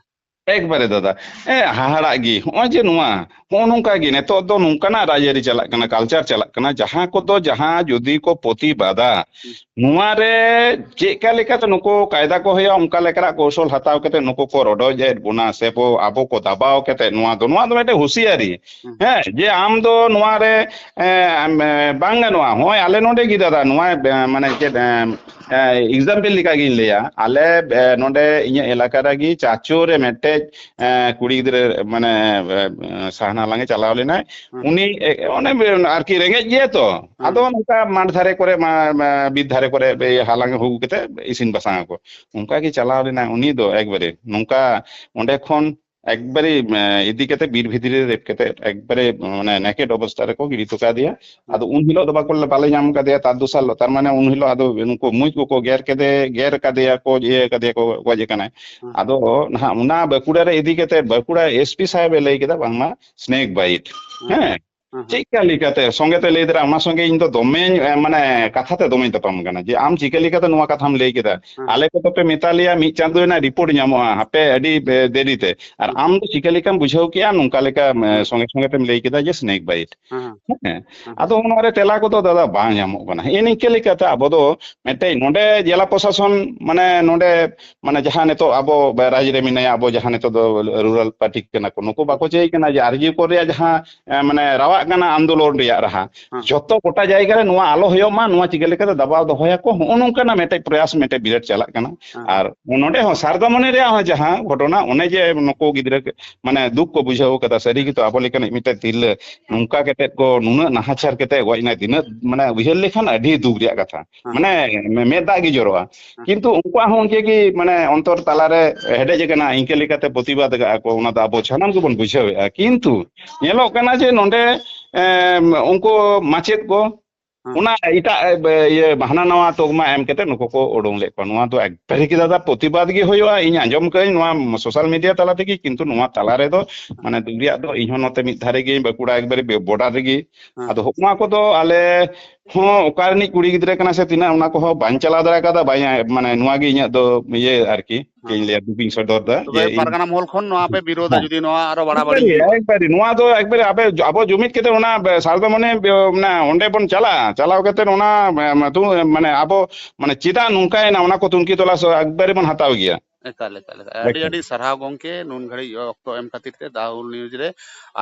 ᱮᱠᱵᱟᱨᱮ ᱫᱟᱫᱟ, ᱮ, ᱦᱟᱦᱟᱲᱟᱜ ᱜᱮ᱾ ᱦᱚᱸᱜᱼᱚᱭ ᱡᱮ ᱱᱚᱣᱟ, ᱦᱚᱸᱜᱼᱚ ᱱᱚᱝᱠᱟ ᱜᱮ ᱱᱤᱛᱚᱜ ᱫᱚ ᱱᱚᱝᱠᱟᱱᱟᱜ ᱨᱟᱡᱽᱟᱹᱨᱤ ᱪᱟᱞᱟᱜ ᱠᱟᱱᱟ, culture ᱪᱟᱞᱟᱜ ᱠᱟᱱᱟ, ᱡᱟᱦᱟᱸ ᱠᱚᱫᱚ, ᱡᱟᱦᱟᱸ ᱡᱩᱫᱤ ᱠᱚ ᱯᱨᱚᱛᱤᱵᱟᱫᱟ, ᱦᱩᱸ᱾ ᱱᱚᱣᱟ ᱨᱮ ᱪᱮᱫ ᱞᱮᱠᱟ ᱞᱮᱠᱟᱛᱮ ᱱᱩᱠᱩ ᱠᱟᱭᱫᱟ ᱠᱚ ᱦᱩᱭᱩᱜᱼᱟ, ᱚᱱᱠᱟ ᱞᱮᱠᱟᱱᱟᱜ ᱠᱚᱣᱥᱚᱞ ᱦᱟᱛᱟᱣ ᱠᱟᱛᱮ ᱱᱩᱠᱩ ᱠᱚ ᱨᱚᱰᱚᱡ ᱮᱫ ᱵᱚᱱᱟ ᱥᱮ ᱵᱚ, ᱟᱵᱚ ᱠᱚ ᱫᱟᱵᱟᱣ ᱠᱟᱛᱮ, ᱱᱚᱣᱟ ᱫᱚ, ᱱᱚᱣᱟ ᱫᱚ ᱢᱤᱫᱴᱮᱱ ᱦᱩᱸᱥᱤᱭᱟᱨᱤ᱾ ᱦᱩᱸ᱾ ᱦᱮᱸ, ᱡᱮ ᱟᱢ ᱫᱚ ᱱᱚᱣᱟ ᱨᱮ, ᱮ, ᱮᱢ, ᱮ, ᱵᱟᱝ ᱜᱟᱱᱚᱜᱼᱟ᱾ ᱦᱚᱸᱜᱼᱚᱭ ᱟᱞᱮ ᱱᱚᱰᱮ ᱜᱮ ᱫᱟᱫᱟ, ᱱᱚᱣᱟ, ᱮ, ᱢᱟᱱᱮ ᱪᱮᱫ, ᱮ, ᱮ, example ᱞᱮᱠᱟ ᱜᱤᱧ ᱞᱟᱹᱭᱟ᱾ ᱟᱞᱮ, ᱮ, ᱱᱚᱰᱮ ᱤᱧᱟᱹᱜ ᱮᱞᱟᱠᱟ ᱨᱮᱜᱮ ᱪᱟᱪᱳ ᱨᱮ ᱢᱤᱫᱴᱮᱡ, ᱮ, ᱠᱩᱲᱤ ᱜᱤᱫᱽᱨᱟᱹ, ᱢᱟᱱᱮ, ᱮ, ᱮ, ᱥᱟᱦᱟᱱ ᱦᱟᱞᱟᱝ ᱮ ᱪᱟᱞᱟᱣ ᱞᱮᱱᱟᱭ᱾ ᱦᱩᱸ᱾ ᱩᱱᱤ, ᱮ, ᱚᱱᱮ ᱟᱨᱠᱤ ᱨᱮᱸᱜᱮᱡ ᱜᱮᱭᱟ ᱛᱚ᱾ ᱦᱩᱸ᱾ ᱟᱫᱚ ᱱᱚᱝᱠᱟ ᱢᱟᱴᱷ ᱫᱷᱟᱨᱮ ᱠᱚᱨᱮ, ᱢᱟ, ᱢᱟ, ᱵᱤᱨ ᱫᱷᱟᱨᱮ ᱠᱚᱨᱮ ᱦᱟᱞᱟᱝ ᱟᱹᱜᱩ ᱠᱟᱛᱮ ᱤᱥᱤᱱ ᱵᱟᱥᱟᱝ ᱟᱠᱚ᱾ ᱚᱱᱠᱟ ᱜᱮ ᱪᱟᱞᱟᱣ ᱞᱮᱱᱟᱭ ᱩᱱᱤ ᱫᱚ ᱮᱠᱵᱟᱨᱮ᱾ ᱱᱚᱝᱠᱟ ᱚᱸᱰᱮ ᱠᱷᱚᱱ ᱮᱠᱵᱟᱨᱮ, ᱮ, ᱤᱫᱤ ᱠᱟᱛᱮ ᱵᱤᱨ ᱵᱷᱤᱛᱨᱤ ᱨᱮ ᱨᱮᱯ ᱠᱟᱛᱮ ᱮᱠᱵᱟᱨᱮ, ᱢᱟᱱᱮ, naked ᱚᱵᱚᱥᱛᱟ ᱨᱮᱠᱚ ᱜᱤᱰᱤ ᱦᱚᱴᱚ ᱠᱟᱫᱮᱭᱟ᱾ ᱦᱩᱸ᱾ ᱟᱫᱚ ᱩᱱ ᱦᱤᱞᱳᱜ ᱫᱚ ᱵᱟᱠᱚ, ᱵᱟᱞᱮ ᱧᱟᱢ ᱠᱟᱫᱮᱭᱟ, ᱛᱟᱨ ᱫᱚᱥᱟᱨ ᱦᱤᱞᱳᱜ, ᱛᱟᱨ ᱢᱟᱱᱮ ᱩᱱ ᱦᱤᱞᱳᱜ ᱟᱫᱚ ᱩᱱᱠᱩ ᱢᱩᱸᱡ ᱠᱚᱠᱚ ᱜᱮᱨ ᱠᱮᱫᱮ, ᱜᱮᱨ ᱠᱟᱫᱮᱭᱟ ᱠᱚ, ᱤᱭᱟᱹ ᱠᱟᱫᱮᱭᱟ ᱠᱚ, ᱜᱚᱡ ᱟᱠᱟᱱᱟᱭ᱾ ᱦᱩᱸ᱾ ᱟᱫᱚ ᱱᱟᱦᱟᱜ ᱚᱱᱟ ᱵᱟᱸᱠᱩᱲᱟ ᱨᱮ ᱤᱫᱤ ᱠᱟᱛᱮ ᱵᱟᱸᱠᱩᱲᱟ S P ᱥᱟᱦᱮᱵ ᱮ ᱞᱟᱹᱭ ᱠᱮᱫᱟ ᱵᱟᱝᱢᱟ snake bite᱾ ᱦᱩᱸ᱾ ᱦᱮᱸ᱾ ᱦᱩᱸ, ᱦᱩᱸ᱾ ᱪᱮᱫ ᱞᱮᱠᱟ ᱞᱮᱠᱟᱛᱮ ᱥᱚᱸᱜᱮ ᱛᱮ ᱞᱟᱹᱭ ᱫᱟᱲᱮᱭᱟᱜᱼᱟ, ᱚᱱᱟ ᱥᱚᱸᱜᱮ ᱤᱧ ᱫᱚ ᱫᱚᱢᱮᱧ, ᱮ, ᱢᱟᱱᱮ, ᱠᱟᱛᱷᱟ ᱛᱮ ᱫᱚᱢᱮᱧ ᱛᱟᱯᱟᱢ ᱠᱟᱱᱟ ᱡᱮ ᱟᱢ ᱪᱤᱠᱟᱹ ᱞᱮᱠᱟᱛᱮ ᱱᱚᱣᱟ ᱠᱟᱛᱷᱟᱢ ᱞᱟᱹᱭ ᱠᱮᱫᱟ? ᱦᱩᱸ᱾ ᱟᱞᱮ ᱠᱚᱫᱚ ᱯᱮ ᱢᱮᱛᱟ ᱞᱮᱭᱟ ᱢᱤᱫ ᱪᱟᱸᱫᱚ ᱨᱮᱱᱟᱜ report ᱧᱟᱢᱚᱜᱼᱟ, ᱦᱟᱯᱮ ᱟᱹᱰᱤ, ᱮ, ᱫᱮᱨᱤ ᱛᱮ᱾ ᱟᱨ ᱦᱩᱸ᱾ ᱟᱢ ᱫᱚ ᱪᱤᱠᱟᱹ ᱞᱮᱠᱟᱢ ᱵᱩᱡᱷᱟᱹᱣ ᱠᱮᱜᱼᱟ ᱱᱚᱝᱠᱟ ᱞᱮᱠᱟ, ᱮ, ᱦᱩᱸ᱾ ᱥᱚᱸᱜᱮ ᱥᱚᱸᱜᱮ ᱛᱮᱢ ᱞᱟᱹᱭ ᱠᱮᱫᱟ ᱡᱮ snake bite? ᱦᱩᱸ, ᱦᱩᱸ᱾ ᱦᱮᱸ᱾ ᱦᱩᱸ᱾ ᱟᱫᱚ ᱚᱱᱟ ᱨᱮ ᱛᱮᱞᱟ ᱠᱚᱫᱚ ᱫᱟᱫᱟ ᱵᱟᱝ ᱧᱟᱢᱚᱜ ᱠᱟᱱᱟ᱾ ᱦᱮᱸ, ᱱᱤᱝᱠᱟᱹ ᱞᱮᱠᱟᱛᱮ ᱟᱵᱚ ᱫᱚ ᱢᱤᱫᱴᱮᱡ ᱱᱚᱰᱮ ᱡᱮᱞᱟ ᱯᱨᱚᱥᱟᱥᱚᱱ, ᱢᱟᱱᱮ, ᱱᱚᱰᱮ, ᱢᱟᱱᱮ, ᱡᱟᱦᱟᱸ ᱱᱤᱛᱚᱜ ᱟᱵᱚ ᱨᱟᱡᱽ ᱨᱮ ᱢᱮᱱᱟᱭᱟ, ᱟᱵᱚ ᱡᱟᱦᱟᱸ ᱱᱤᱛᱚᱜ ᱫᱚ rural party ᱠᱟᱱᱟ ᱠᱚ, ᱱᱩᱠᱩ ᱵᱟᱠᱚ ᱪᱟᱹᱭ ᱠᱟᱱᱟ ᱡᱮ ᱟᱨ ᱡᱤ ᱠᱚᱨ ᱨᱮᱭᱟᱜ ᱡᱟᱦᱟᱸ, ᱮ, ᱢᱟᱱᱮ, ᱨᱟᱣᱟᱜ ᱠᱟᱱᱟ ᱟᱱᱫᱳᱞᱚᱱ ᱨᱮᱭᱟᱜ ᱨᱟᱦᱟ᱾ ᱦᱮᱸ᱾ ᱡᱷᱚᱛᱚ ᱜᱚᱴᱟ ᱡᱟᱭᱜᱟ ᱨᱮ ᱱᱚᱣᱟ ᱟᱞᱚ ᱦᱩᱭᱩᱜ ᱢᱟ, ᱱᱚᱣᱟ ᱪᱤᱠᱟᱹ ᱞᱮᱠᱟᱛᱮ ᱫᱟᱵᱟᱣ ᱫᱚᱦᱚᱭᱟᱠᱚ, ᱦᱚᱸᱜᱼᱚ ᱱᱚᱝᱠᱟᱱᱟᱜ ᱢᱤᱫᱴᱮᱡ ᱯᱨᱚᱭᱟᱥ ᱢᱤᱫᱴᱮᱡ ᱵᱤᱨᱟᱴ ᱪᱟᱞᱟᱜ ᱠᱟᱱᱟ᱾ ᱦᱮᱸ᱾ ᱟᱨ ᱱᱚᱰᱮ ᱦᱚᱸ ᱥᱟᱨᱫᱟᱢᱚᱱᱤ ᱨᱮᱭᱟᱜ ᱦᱚᱸ ᱡᱟᱦᱟᱸ ᱜᱷᱚᱴᱚᱱᱟ, ᱚᱱᱮ ᱡᱮ ᱱᱩᱠᱩ ᱜᱤᱫᱽᱨᱟᱹ ᱠᱚ, ᱢᱟᱱᱮ, ᱫᱩᱠ ᱠᱚ ᱵᱩᱡᱷᱟᱹᱣ ᱠᱟᱫᱟ, ᱥᱟᱹᱨᱤ ᱜᱮᱛᱚ ᱟᱵᱚ ᱞᱮᱠᱟᱱᱤᱡ ᱢᱤᱫᱴᱮᱡ ᱛᱤᱨᱞᱟᱹ ᱱᱚᱝᱠᱟ ᱠᱟᱛᱮᱫ ᱠᱚ ᱱᱩᱱᱟᱹᱜ ᱱᱟᱦᱟᱪᱟᱨ ᱠᱟᱛᱮᱫ ᱜᱚᱡ ᱮᱱᱟᱭ, ᱛᱤᱱᱟᱹᱜ, ᱢᱟᱱᱮ, ᱩᱭᱦᱟᱹᱨ ᱞᱮᱠᱷᱟᱱ ᱟᱹᱰᱤ ᱫᱩᱠ ᱨᱮᱭᱟᱜ ᱠᱟᱛᱷᱟ᱾ ᱦᱮᱸ᱾ ᱢᱟᱱᱮ, ᱢᱮ-, ᱢᱮᱫ ᱫᱟᱜ ᱜᱮ ᱡᱚᱨᱚᱜᱼᱟ᱾ ᱦᱮᱸ᱾ ᱠᱤᱱᱛᱩ ᱩᱱᱠᱩᱣᱟᱜ ᱦᱚᱸ ᱚᱱᱠᱟ ᱜᱮ, ᱢᱟᱱᱮ, ᱚᱱᱛᱚᱨ ᱛᱟᱞᱟᱨᱮ ᱦᱮᱰᱮᱡ ᱟᱠᱟᱱᱟ, ᱤᱱᱠᱟᱹ ᱞᱮᱠᱟᱛᱮ ᱯᱨᱚᱛᱤᱵᱟᱫ ᱟᱠᱟᱫᱼᱟ ᱠᱚ, ᱚᱱᱟ ᱫᱚ ᱟᱵᱚ ᱥᱟᱱᱟᱢ ᱜᱮᱵᱚᱱ ᱵᱩᱡᱷᱟᱹᱣᱮᱫᱼᱟ᱾ ᱠᱤᱱᱛᱩ ᱧᱮᱞᱚᱜ ᱠᱟᱱᱟ ᱡᱮ ᱱᱚᱰᱮ, ᱮᱢ, ᱩᱱᱠᱩ ᱢᱟᱪᱮᱫ ᱠᱚ ᱦᱮᱸ᱾ ᱚᱱᱟ ᱮᱴᱟᱜ, ᱮ, ᱵᱮ-, ᱤᱭᱟᱹ, ᱦᱟᱱᱟ ᱱᱟᱣᱟ ᱛᱚᱜᱽᱢᱟ ᱮᱢ ᱠᱟᱛᱮ ᱱᱩᱠᱩ ᱠᱚ ᱩᱰᱩᱝ ᱞᱮᱫ ᱠᱚᱣᱟ᱾ ᱱᱚᱣᱟ ᱫᱚ ᱮᱠᱵᱟᱨᱮ ᱜᱮ ᱫᱟᱫᱟ ᱯᱨᱚᱛᱤᱵᱟᱫ ᱜᱮ ᱦᱩᱭᱩᱜᱼᱟ᱾ ᱤᱧ ᱟᱸᱡᱚᱢ ᱠᱟᱹᱧ ᱱᱚᱣᱟ social media ᱛᱟᱞᱟ ᱛᱮᱜᱮ, ᱠᱤᱱᱛᱩ ᱱᱚᱣᱟ ᱛᱟᱞᱟ ᱨᱮᱫᱚ, ᱢᱟᱱᱮ, ᱫᱩᱜᱽ ᱨᱮᱭᱟᱜ ᱫᱚ ᱤᱧ ᱦᱚᱸ ᱱᱚᱛᱮ ᱢᱤᱫ ᱫᱷᱟᱨᱮ ᱜᱮ, ᱵᱟᱸᱠᱩᱲᱟ ᱮᱠᱵᱟᱨᱮ ᱵᱮ-, border ᱨᱮᱜᱮ᱾ ᱦᱮᱸ᱾ ᱟᱫᱚ ᱦᱚᱸᱜᱼᱚ ᱱᱚᱣᱟ ᱠᱚᱫᱚ ᱟᱞᱮ ᱦᱚᱸ ᱚᱠᱟ ᱨᱤᱱᱤᱡ ᱠᱩᱲᱤ ᱜᱤᱫᱽᱨᱟᱹ ᱠᱟᱱᱟ ᱥᱮ ᱛᱤᱱᱟᱹᱜ, ᱚᱱᱟ ᱠᱚᱦᱚᱸ ᱵᱟᱹᱧ ᱪᱟᱞᱟᱣ ᱫᱟᱲᱮ ᱠᱟᱣᱫᱟ᱾ ᱵᱟᱹᱧ, ᱢᱟᱱᱮ, ᱱᱚᱣᱟ ᱜᱮ ᱤᱧᱟᱹᱜ ᱫᱚ ᱤᱭᱟᱹ ᱟᱨᱠᱤ, ᱪᱮᱫ ᱤᱧ ᱞᱟᱹᱭᱟ, ᱫᱩᱠ ᱤᱧ ᱥᱚᱫᱚᱨ ᱫᱟ ᱛᱚᱵᱮ ᱡᱮ ᱤᱧ ᱯᱟᱨᱜᱟᱱᱟ ᱢᱚᱦᱚᱞ ᱠᱷᱚᱱ ᱱᱚᱣᱟ ᱯᱮ ᱵᱤᱨᱳᱫᱟ ᱦᱮᱸ᱾ ᱡᱩᱫᱤ ᱱᱚᱣᱟ ᱟᱨᱚ ᱵᱟᱲᱟᱵᱟᱲᱤ ᱮᱠᱵᱟᱨᱮ, ᱦᱩᱭᱩᱜᱼᱟ? ᱮᱠᱵᱟᱨᱮ᱾ ᱱᱚᱣᱟ ᱫᱚ ᱮᱠᱵᱟᱨᱮ ᱟᱯᱮ, ᱟᱵᱚ ᱡᱩᱢᱤᱫ ᱠᱟᱛᱮ ᱚᱱᱟ ᱵᱮ-, ᱥᱟᱨᱫᱟᱢᱚᱱᱤ ᱵᱮ-, ᱚᱱᱟ ᱚᱸᱰᱮ ᱵᱚᱱ ᱪᱟᱞᱟᱜᱼᱟ, ᱪᱟᱞᱟᱣ ᱠᱟᱛᱮ ᱚᱱᱟ, ᱢᱮ-, ᱢᱮ-, ᱛᱩ-, ᱢᱟᱱᱮ, ᱟᱵᱚ, ᱢᱟᱱᱮ, ᱪᱮᱫᱟᱜ ᱱᱚᱝᱠᱟᱭᱮᱱᱟ, ᱚᱱᱟ ᱠᱚ ᱛᱩᱱᱠᱷᱤ ᱛᱚᱞᱟᱥ ᱮᱠᱵᱟᱨᱮ ᱵᱚᱱ ᱦᱟᱛᱟᱣ ᱜᱮᱭᱟ᱾ ᱮᱠᱟᱞ, ᱮᱠᱟᱞ, ᱮᱠᱟᱞ᱾ ᱟᱹᱰᱤ ᱮᱠᱟᱞ᱾ ᱟᱹᱰᱤ ᱥᱟᱨᱦᱟᱣ ᱜᱚᱢᱠᱮ, ᱱᱩᱱ ᱜᱷᱟᱹᱲᱤᱡ ᱚᱠᱛᱚ ᱮᱢ ᱠᱷᱟᱹᱛᱤᱨ ᱛᱮ ᱫᱟᱣ ᱱᱤᱭᱩᱡᱽ ᱨᱮ᱾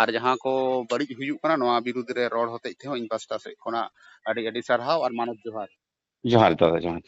ᱟᱨ ᱡᱟᱦᱟᱸ ᱠᱚ ᱵᱟᱹᱲᱤᱡ ᱦᱩᱭᱩᱜ ᱠᱟᱱᱟ, ᱱᱚᱣᱟ ᱵᱤᱨᱩᱫᱽ ᱨᱮ ᱨᱚᱲ ᱦᱚᱛᱮᱡ ᱛᱮᱦᱚᱸ ᱤᱧ ᱯᱟᱥᱴᱟ ᱥᱮᱫ ᱠᱷᱚᱱᱟᱜ ᱟᱹᱰᱤ ᱟᱹᱰᱤ ᱥᱟᱨᱦᱟᱣ ᱟᱨ ᱢᱟᱱᱚᱛ ᱡᱚᱦᱟᱨ᱾ ᱡᱚᱦᱟᱨ ᱫᱟᱫᱟ, ᱡᱚᱦᱟᱨ᱾